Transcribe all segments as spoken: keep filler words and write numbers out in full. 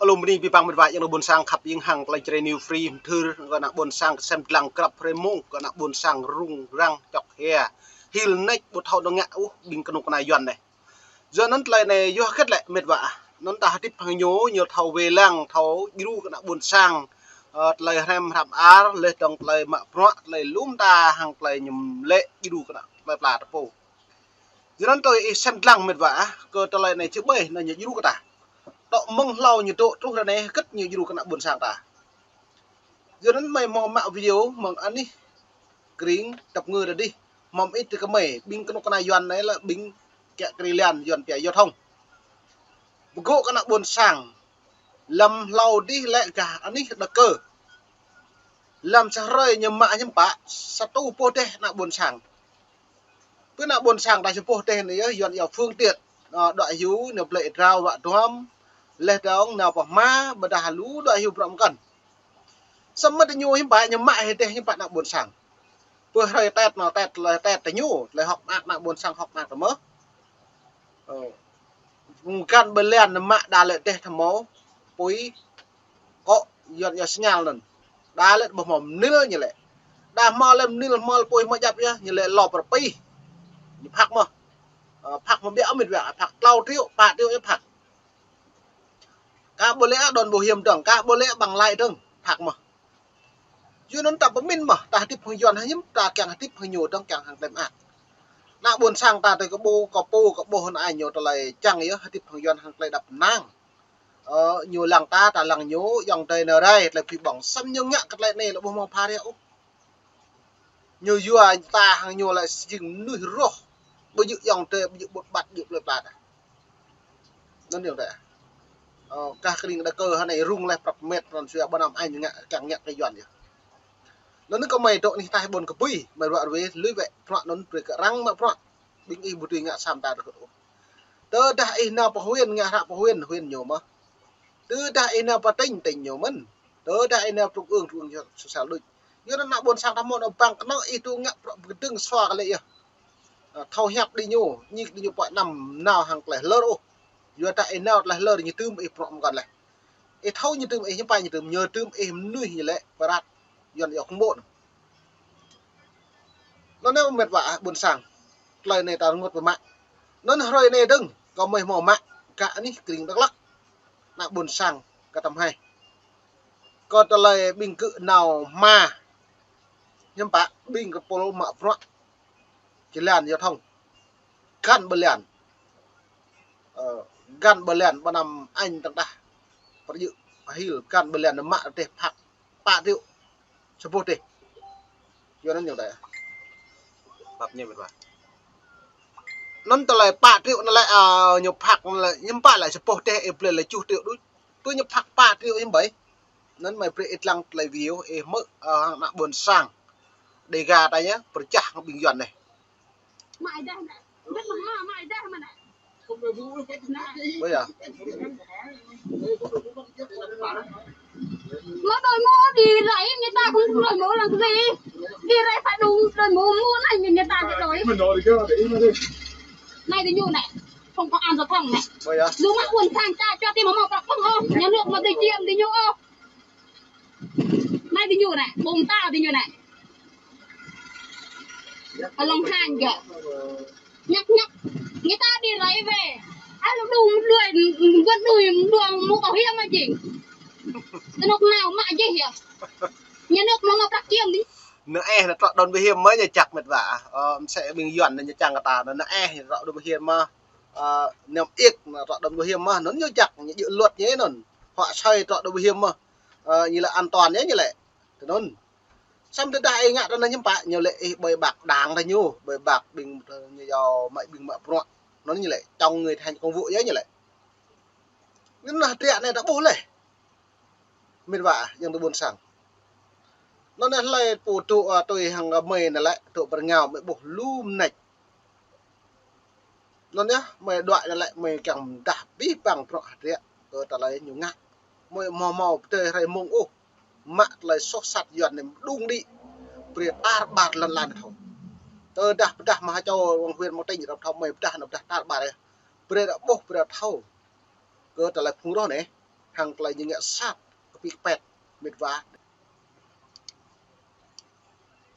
Lŏm bơni abih bang mĕt wa ayŏng adơi ƀôn sang khăp ing hăng tơlơi Jrai New Free mơthưr kơ ană ƀôn sang kơsem dlăng krăp hrơi mông kơ ană ƀôn sang rŭng răng čŏk hia. Hil nač ƀu thâo dŏ ngă ôh ƀing kơnuk kơna Yuan anai. Yua anŭn tơlơi anai yua hơget lĕ mĕt wa ah. Anŭn ta hơdip hăng ñu, ñu thâo wai lăng, thâo djru kơ ană ƀôn sang, ơ, tơlơi hrăm hrăm ar, laih dơ̆ng tơlơi mă bruă, tơlơi lŏm ta hăng tơlơi ñu lĕ djru kơ ană tơlơi pla ta pô. Yua anŭn tui ih sem dlăng mĕt wa ah, kơ tơlơi anai či ƀai, anŭn ñu djru kơ ta. Tŏ mơ̆ng hlâo ñu dŏ truh ră anai, hơget ñu djru kơ ană ƀôn sang ta. Yua anŭn mơi hmâo mă video mơ̆ng anih Kring Tăp Ngư ta dih. Hmâo mơit tơ kơmơi, ƀing kơnuk kơna Yuan anai lĕ ƀing kiă kriê lian Yuan pia Yuan thông. Pơgŏ kơ ană ƀôn sang. Lăm hlâo dih lĕ gah anih Đăk Kơ. Lăm sa hrơi ñu mă hiư̆m pă, sa tơpul pô dêh ană ƀôn sang. Pơ ană ƀôn sang ta sa pô dêh anai yơh, Yuan iâu phương tiện, ơ, đuaĭ hyu, nao blơi drao, wă duăm, laih dơ̆ng nao pơ hma, ƀôdah lu đuaĭ hyu bruă mơkăn. Samơ̆ tơ ñu hiư̆m pă, ñu mă hĭ dêh hiư̆m pă ană ƀôn sang. Pơ hrơi Tết nao Tết, tơlơi Tết tơ ñu, tơlơi hơ̆k mơak ană ƀôn sang hơ̆k mơak tơ mơ̆. Ơ. Găn ƀơi lian mă đa lĕ dêh tơ mâo, apui, kŏ Yuan iâu signal anŭn. Đa lĕ ƀu hmâo mơnil ñu lĕ. Đa hmâo lĕ mơnil hmâo apui hmâo djăp yơh, ñu lĕ lŏp rơpih. Ñu phak mơ̆. Ơ, phak mơ̆ biă mĕt wa, phak klâo triệu, pă triệu yơh phak. Ka ƀu lĕ đon bảo hiểm dơ̆ng, ka ƀu lĕ bằng lái dơ̆ng, phak mơ̆. Yua anŭn ta pơmĭn mơ̆, ta hơdip hăng Yuan hăng hiư̆m, ta kiăng hơdip hăng ñu dơ̆ng kiăng hăng tơlơi mơak. Ană ƀôn sang ta tơ kơ ƀu, kơ pô, kơ ƀuh ană ñu tơlơi čang yơh, hơdip hăng Yuan hăng tơlơi đăp năng. Ơ, ñu lăng ta, ta lăng ñu, ayŏng adơi nao rai, tơlơi pơhiăp ƀơ̆ng. Samơ̆ ñu ngă kơ tơlơi anai lĕ ƀu hmâo phara ôh. Ñu yua ta hăng ñu lĕ jing mơnuih rŏh. Ƀu djơ̆ ayŏng adơi, ƀu djơ̆ ƀut ƀat, djơ̆ plơi pla ta. Anŭn ayŏng adơi. Ơ, gah Kring Đăk Kơ hơnai rŭng laih prăp mĕt, anŭn sua ƀơi anăm añ ngă, kiăng ngă kơ Yuan yơh. Anŭn kơmơi dŏ anih ataih ƀôn kơbui, mơi ruă ruê, lui wĕ, bruă anŭn brơi kơ arăng mă bruă. Ƀing ih ƀu dưi ngă sa mơta rơkŭt ôh. Tơdah ih nao pơ huyện, ngă hră pơ huyện, huyện ñu mơ̆n. Tơdah ih nao pơ tỉnh, tỉnh ñu mơ̆n. Tơdah ih nao trung ương, trung ương sô-, sôsial đôč. Yua anŭn ană ƀôn sang ta hmâo anŏ păng kơnơ̆ng ih tŭ ngă bruă pơkơdơ̆ng sua kơ lĕ yơh. Ơ, thâo hiăp đĭ ñu, ñik đĭ ñu pơai anăm nao hăng tơlơi hlơr ôh. Yua dah ih nao tơlơi hlơr ñu tơm ih bruă mơkăn laih. Ih thâo ñu tơm ih, hiư̆m pă ñu tơm, ñu tơm ih mơnuih ñu lĕ pơrat Yuan iâu khủng bố anŭn. Anŭn anai mĕt wa ah ƀôn sang. Tơlơi anai ta rơngot pơmă. Anŭn hrơi anai dơ̆ng, kơmơi hmâo mă, gah anih Kring Dak Lak. Ană ƀôn sang, kơ tăm hai. Kơ tơlơi ƀing gơ̆ nao hma. Hiư̆m pă, ƀing kơ pô mă bruă. Či lian iâu thông. Găn ƀơi lian. Ơ, găn ƀơi lian ƀơi anăm añ tơdah. Pơrjư̆ hil găn ƀơi lian mă dêh phak pă triệu. Sa pô dêh. Yua anŭn ñu đa. Pap ñu mĕt wa. Anŭn tơlơi pă triệu anŭn lĕ, ơ, ñu phak anŭn lĕ, hiư̆m pă lĕ sa pô dêh ih blơi lĕ tơjuh triệu đôč. Tui ñu phak pă triệu hiư̆m ƀai. Anŭn mơi brơi ih lăng tơlơi video ih hmư̆, ơ, hăng ană ƀôn sang. Đêga ta yơh, pơčah hăng ƀing Yuan anai. Ƀơi yơh. Lŏ đuaĭ mơ̆ đi rai, ñu ta kơ đuaĭ mơ̆ lăng kơ gì. Đi rai phải đu đuaĭ mơ̆ mơ̆ anai ñu, ñu ta kơ đuaĭ. Anai đi ñu anai. Không có an toàn thông anai. Ƀơi yơh. Lu mă ƀôn sang ta čô ti mơ̆ mơ̆ prăp pơ̆ng ôh. Nhà nước mơ̆ ti čiêm đi ñu ôh. Anai đi ñu anai, ƀôn ta đi ñu anai. Along han gơ̆. Nhắc nhắc. Người ta đi rai về. Ai lu đu đuaĭ, ƀuăn đuaĭ, đuaĭ mũ bảo hiểm mơ̆ jing. Tơnuk nao mă jih yơh. Nhà nước mơ̆ mơ̆ prăp čiêm đi. Anŭn ih, anŭn trŏ đon bảo hiểm mơ̆ ñu čăk mĕt wa. Ơ, msĕ ƀing Yuan anŭn ñu čang kơ ta, anŭn ih, anŭn trŏ đon bảo hiểm mơ̆. Ơ, niêm yết, anŭn trŏ đon bảo hiểm mơ̆, anŭn ñu čăk, ñu djơ̆ luật ñu anŭn. Hŏ soi trŏ đon bảo hiểm mơ̆. Ơ, ñu lĕ an toàn ñu, ñu lĕ. Tơ anŭn. Samơ̆ tơdah ih ngă tơ anŭn hiư̆m pă, ñu lĕ ih ƀơi băk đảng tơ ñu, ƀơi băk ƀing tơ ñu yua mă ƀing mă bruă. Anŭn ñu lĕ, chống người thi hành công vụ yơh ñu lĕ. Anŭn hơdră anai ta ƀuh laih. Mĕt wa, ayŏng adơi ƀôn sang. Anŭn anai hlơi pô dŏ, ơ, tui hăng, ơ, mơi anai lĕ, dŏ pơ rơngiao mơi ƀuh lu mơneč. Anŭn yơh, mơi đuaĭ anai lĕ, mơi kiăng pơdah abih bang bruă hơdră kơ tơlơi ñu ngă. Mơi hmâo hmâo pơdơi hrơi mông ôh. Mă tơlơi soh sat Yuan anai mơđung đĭ. Brơi tar ƀar lŏn lan thâo. Tơdah pơdah mơ̆ ha čô wang huyện mơ̆ tỉnh rŏp thâo mơi pơdah anŭn pơdah tar ƀar yơh. Brơi đa ƀuh brơi thâo. Kơ tơlơi phung roh anai. hăng tơlơi ñu ngă sat kơ pik pet, mĭt wa.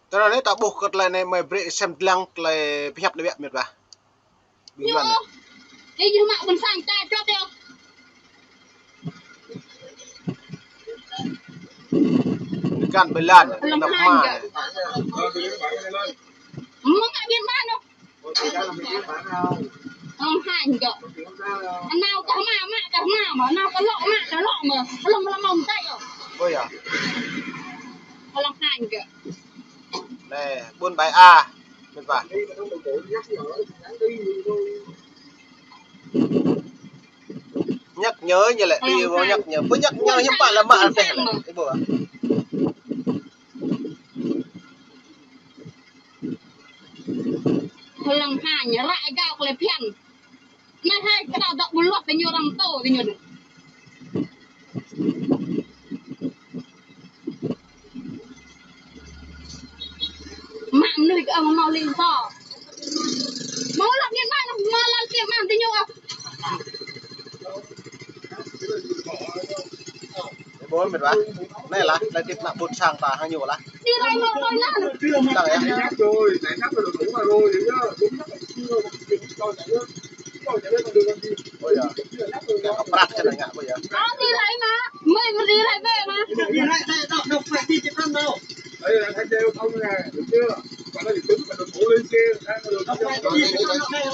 Tơdah anai ta ƀuh kơ tơlơi anai mơi brơi sem dlăng tơlơi pơhiăp anai biă mĭt wa. Ƀing yuan anai. Ih, ñu mă ƀôn sang ta čŏp yơh. Găn bơlan, năp ma. Mơ̆ng ngă biên bản ôh. Hăng hăng gơ̆. Nao kơ hmua, mă kơ hmua mơ̆, nao kơ lŏ, mă kơ lŏ mơ̆. Hăng lŏ mơ̆ lŏ mơ̆ mơtai ôh. Ôi ya. Hăng hăng gơ̆. Anai, ƀôn Bai A, mĭt wa. Nhắc nhớ ñu lĕ, đi vô nhắc nhớ. Bơ nhắc nhớ hiư̆m pă lĕ mă anai lĕ. Ih ƀuh. Hăng hăng ră gao kơ lĕ phiăn. Anai hai kơ đao dŏ ƀu luăt tơ ñu răm tô tơ ñu đu. Mă mơnuih kơ mơ̆ mâo lĭng tho. Mâo lăp biên bản, mâo lăp biên bản tơ ñu ôh. Ih ƀuh mĭt wa. Anai lah, tơlơi hơdip ană ƀôn sang ta hăng ñu lah. Đi rai mâo rai lah. Tăng ya. Ôi ya. Kơ prăk kơ ngă ƀuh ya. Ơ, đi rai mă. Mơi mơi đi rai bĕ mă.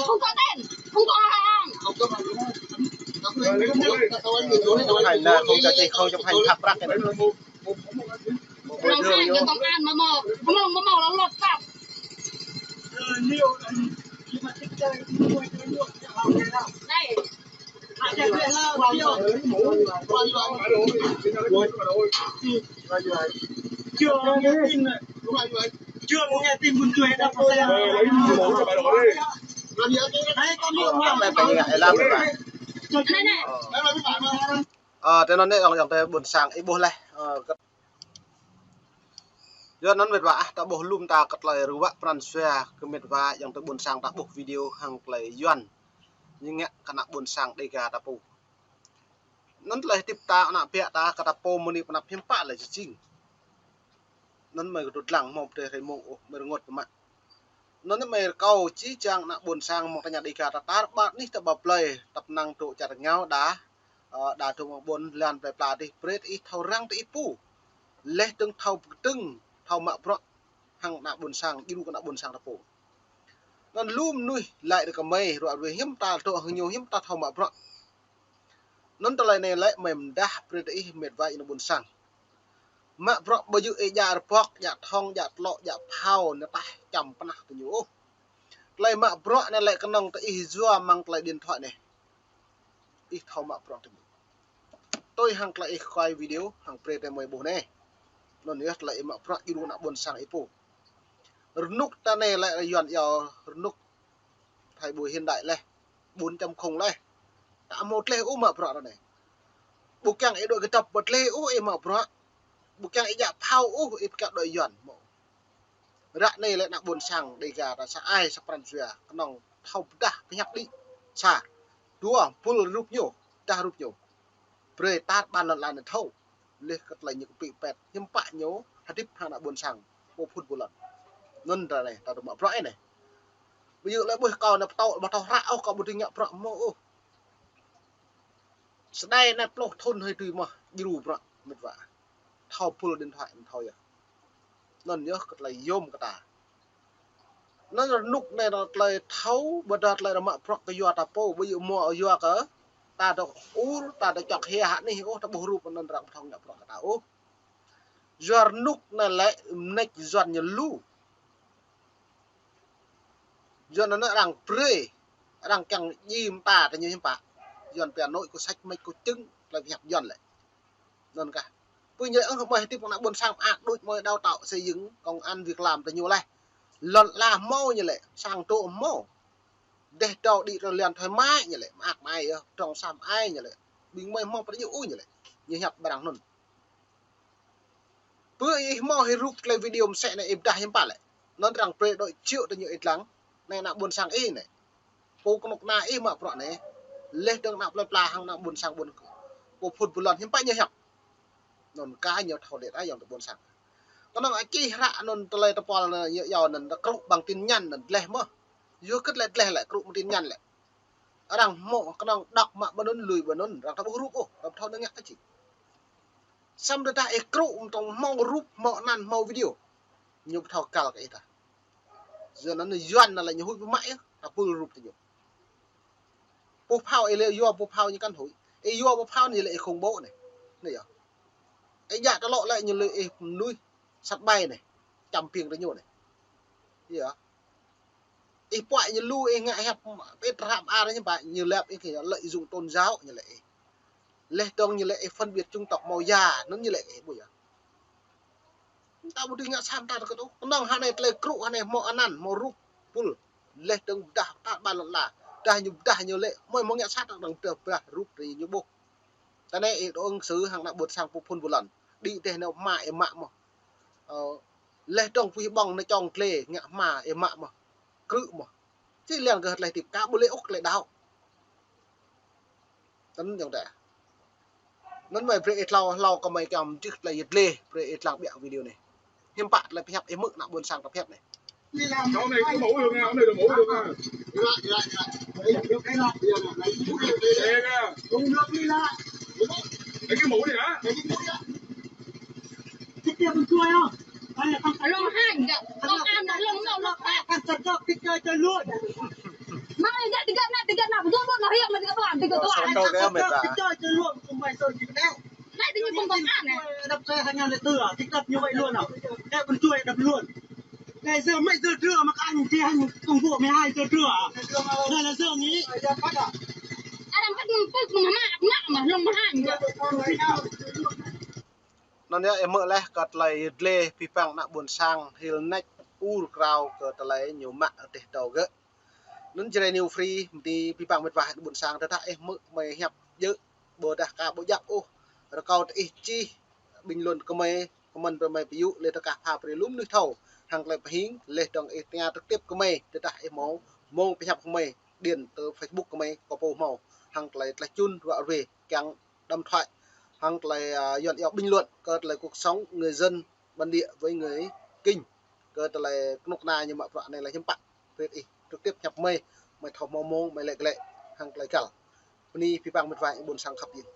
Không có tên. Không có hàng. Không có hàng. Không có hàng là không cho chị, không cho hàng thắp rắc cái này. Một buổi trưa vô. Công an mà mò, không mò, mò, mò là luật pháp. Đây. Chưa nghe tin, chưa nghe tin buôn chuối đâu. Anai, anai. Ơ, tơ anŭn anai, ayŏng, ayŏng tơ ƀôn sang, ih ƀuh laih. Ơ, kơ-, yua anŭn mĭt wa ah, ta ƀuh lŏm ta kơ tơlơi ruă pran jua kơ mĭt wa, ayŏng tơ ƀôn sang ta ƀuh video hăng tơlơi yuan. Ñu ngă kơ ană ƀôn sang Dega ta pô. Anŭn tơlơi hơdip ta, ană ƀă ta, kơ ta pô mơni pơnăp hiư̆m pă lĕ jing. Anŭn mơi kơ tŭ dlăng hmâo pơdơi hrơi mông ôh, mơi rơngot pơmă. Anŭn mơi rơkâo či čang ană ƀôn sang mơ̆ng tơña Dega ta tar ƀar anih ta ƀă plơi, tăp năng tŭ čar rơngiao đa, ơ, đa tŭ mơ̆ng ƀôn lan plơi pla dih, brơi ih thâo răng tơ ih pô. Laih dơ̆ng thâo pơkơdơ̆ng, thâo mă bruă hăng ană ƀôn sang, djru kơ ană ƀôn sang ta pô. Anŭn lŏm mơnuih laĭ rơkâo mơi, ruă ruai hiư̆m ta tŭ hăng ñu hiư̆m ta thâo mă bruă. Anŭn tơlơi anai lĕ mơi mơdah brơi tơ ih mĕt wa ih ană ƀôn sang. Mă bruă ƀu djơ̆ ih djă rơbok, djă thŏng, djă tlŏ, djă phao, nao taih čăm pơnah tơ ñu ôh. Tơlơi mă bruă anai lĕ kơnơ̆ng tơ ih yua mơ̆ng tơlơi điện thoại anai. Ih thâo mă bruă tơ ñu. Tui hăng tơlơi ih quay video, hăng brơi tơ mơi ƀuh anai. Anŭn yơh tơlơi ih mă bruă djru ană ƀôn sang ih pô. Rơnŭk ta anai lĕ yuan yơh rơnŭk thời buổi hiện đại laih, bốn chấm không laih. Ta ƀu hmâo tơlơi ôh mă bruă ră anai. Ƀu kiăng ih đuaĭ kơdŏp ƀơi tơlơi ôh ih mă bruă. Ƀu kiăng ih djă phao ôh ih pơkă đuaĭ yuan mơ̆. Ră anai lĕ ană ƀôn sang Dega ta sa ai sa pran jua kơnơ̆ng thâo pơdah pơhiăp đĭ. Sa, dua, bul rup ñu, dah rup ñu. Brơi tar ƀar lŏn lan anai thâo. Laih kơ tơlơi ñu kơ pĭ pet, hiư̆m pă ñu hơdip hăng ană ƀôn sang, pô phŭn pô lŏn. Anŭn ră anai, ta tŭ mă bruă anai. Ƀu djơ̆ lĕ ƀuh kâo anai pơtô, ƀu thâo hră ôh, kâo ƀu dưi ngă bruă mơ̆ ôh. Sơdai anai pluh thŭn hơi tui mơ̆, djru bruă, mĕt wa. Thâo bul điện thoại, thâo yơh. Anŭn yơh kơ tơlơi yôm kơ ta. Anŭn rơnŭk anai ră tơlơi thâo, ƀôdah tơlơi ră mă bruă kơ yua ta pô, ƀu djơ̆ mơ̆ yua kơ ta dŏ ur, ta dŏ čŏk hia hă anih ôh, ta ƀuh rup anŭn ră ƀu thâo ngă bruă kơ ta ôh. Yua rơnŭk anai lĕ mơneč yuan ñu lu. Yuan anŭn arăng brơi, arăng kiăng djim ta tơ ñu hiư̆m pă. Yuan pia nội có sách mách có chứng, tơlơi pơhiăp yuan lĕ. Anŭn kah. Pui ñu ơh mơi hơdip ană ƀôn sang mơak đôč mơi đào tạo xây dựng công ăn việc làm tơ ñu laih. Lŏn ala hmâo ñu lĕ, sang tŏ hmâo. Dêh dâo đĭ rơlian thoải mái ñu lĕ, mơak mơai yơh, trong sa mơai ñu lĕ. Ƀing mơi hmâo pơrơjŭ ôh ñu lĕ. Ñu hiăp ƀrăng anŭn. Pơ ih hmâo hĭ rup tơlơi video mơsĕ anai ih pơdah hiư̆m pă lĕ. Anŭn arăng brơi đôi triệu tơ ñu ih lăng. Anai ană ƀôn sang ih anai. Pô kơnuk kơna ih mă bruă anai. Laih dơ̆ng ană plơi pla hăng ană ƀôn sang ƀôn kơ. Pô phun ƀu lŏn hiư̆m pă ñu hiăp. Anŭn kah ñu thâo lĕ ta yŏng tơ ƀôn sang. Kơnơ̆ng či hră anŭn tơlơi tơpul anŭn ñu yua anŭn ta krŭ bằng tin nhắn anŭn dleh mơ̆. Yua kơ lĕ dleh lĕ krŭ mơ̆ng tin nhắn lĕ. Arăng hmâo kơnơ̆ng đŏk mă ƀơi anŭn lui ƀơi anŭn, arăng ta ƀu hrup ôh, arăng thâo nao ngă kơ či. Samơ̆ tơdah ih krŭ mơ̆ng tơ̆ng hmâo rup, hmâo anăn, hmâo video. Ñu ƀu thâo kăl kơ ih ta. Yua anŭn Yuan anŭn lĕ ñu huĭ pơmă ih, ta pul rup tơ ñu. Pô phao ih lĕ yua pô phao ñu kăn huĭ. Ih yua pô phao ñu lĕ ih khủng bố anai. Anai yơh. Ih djă tơlŏ lĕ ñu lĕ ih mơnuih sat ƀai anai. Čăm piêng tơ ñu anai. Yơh. Ih puăi ñu lu ih ngă hiăp pit răm ar ñu ƀă ñu lĕ ih kơ lợi dụng tôn giáo ñu lĕ ih. Leh dơ̆ng ñu lĕ ih phân biệt chủng tộc mâo ya, anŭn ñu lĕ ih ƀu yơh. Ta ƀu dưi ngă sat ta kơ tŭ. Kơnơ̆ng hơnai tơlơi krŭ hơnai hmâo anăn, hmâo rup, pul. Leh dơ̆ng pơdah ta ƀan lŏn la. Dah ñu pơdah ñu lĕ, mơi hmâo ngă sat ta dơ̆ng pơdah, pơdah rup tơ ñu ƀuh. Ta anai ih dŏ ứng xử hăng ană ƀôn sang pô phun ƀu lŏn. Đĭ teh nao hma ih mă mơ̆. Ơ, leh dơ̆ng pui ƀơ̆ng nao čŏng tlê, ngă hma ih mă mơ̆. Krŭ mơ̆. Či lăng kơ tơlơi tip ka ƀu lĕ ôh tơlơi đaŏ. Tơl yŏng tơ. Anŭn mơi brơi ih hlâo, hlâo kơ mơi kiăng čih tơlơi yơh dleh, brơi ih lăng ƀiă video anai. Hiư̆m pă tơlơi pơhiăp ih hmư̆ ană ƀôn sang ta pơhiăp anai. Cái này có mũ được nha, cái này là mũ được nha. Đây nè. Lấy cái mũ đi hả? Lông hang, công an là lông nâu lông bạc. Mai dă tiga nă, tiga nă, dua dua nă, hiam tiga tuan, tiga tuan. Sông Cầu Kéo mệt à? Nă tơ ñu công an nè. Đập xe hàng ngàn lẻ tư à? Tiktok như vậy luôn à? Cái con chuột đập luôn. Cái giờ mấy giờ trưa mà các anh thi hành công vụ mười hai giờ trưa à? Đây là giờ nghỉ. Arăng pơ̆t pơ̆t mơ̆ mă mă mă lông mơ̆ hang. Anŭn yơh ih hmư̆ leh kơ tơlơi yơh dleh pơhiăp ană ƀôn sang hil nač ur krao kơ tơlơi ñu mă teh tâo gơ̆. Anŭn Jrai New Free mơti pơhiăp mĕt wa ƀôn sang tơdah ih hmư̆ mơi hiăp djơ̆ ƀôdah ka ƀu djăp ôh. Rơkâo tơ ih čih bình luận kơ mơi, comment brơi mơi pơyŭ lĕ tơkah pha brơi lu mơnuih thâo. Hăng tơlơi pơhing leh dơ̆ng ih tơña trực tiếp kơ mơi tơdah ih hmâo mơ̆ng pơhiăp kơ mơi điện tơ Facebook kơ mơi kơ pô hmâo. Hăng tơlơi tơlơi čun ruă ruê kiăng đâm thoại. Hăng tơlơi, à, Yuan iâu bình luận kơ tơlơi cuộc sống người dân bản địa với người Kinh. Kơ tơlơi kơnuk kơna ñu mă bruă anai lĕ hiư̆m pă. Brơi ih trực tiếp hiăp mơi, mơi thâo hmâo mơ̆ng mơi lĕ glĕ. Hăng tơlơi găl. Bơni pơhiăp mĕt wa ƀôn sang khăp yơh.